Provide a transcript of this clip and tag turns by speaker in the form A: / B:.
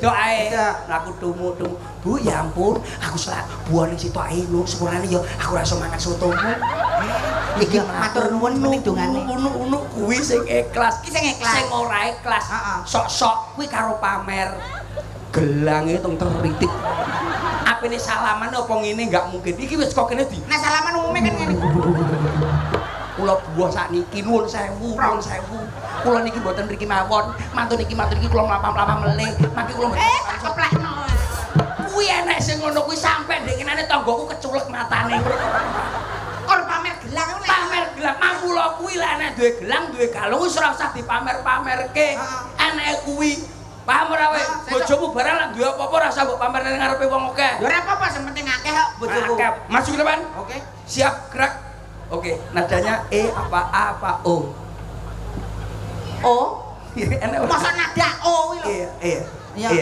A: wedok ae.
B: Wedok.
A: Mlaku tumu-tumu. Bu, ya ampun, aku selak buah ning sitok ae lho, sepurane ya aku ora iso mangan sotomu.
B: Iki matur nuwun penting dongane.
A: Unu-unu kuwi sing ikhlas.
B: Iki sing ikhlas.
A: Sing ora ikhlas.
B: Heeh.
A: Sok-sok kuwi karo pamer. Gelange tong teritik. Apene salaman apa ngene enggak mungkin. Iki wis kok kene di
B: Nah, salaman umumnya kan ngene.
A: Kula buah sakniki nuwun sewu, nuwun sewu. Kula niki mboten mriki mawon. Mantun niki mantun niki kula mlampah-mlampah melih. Mangke kula mboten.
B: Eh, tak keplekno.
A: Kuwi enek sing ngono kuwi sampe ndek kenane tanggoku keculek matane.
B: Kor pamer gelang ngono.
A: Pamer gelang, mangkula kuwi lek enek duwe gelang, duwe kalung wis ora usah dipamer-pamerke.
B: Heeh.
A: Eneke kuwi. Paham ora kowe?
B: Heeh, sesuk.
A: Bojomu barang lek duwe apa-apa ora usah mbok pamer ning ngarepe wong akeh.
B: Ya ora apa-apa, sing penting akeh kok bojoku.
A: Akeh. Maju ke depan.
B: Oke.
A: Siap gerak. Oke, nadanya E apa A apa O?
B: O.
A: Enek ora?
B: Masa nada O kuwi lho.
A: Iya, iya.
B: Iya.
A: Iya.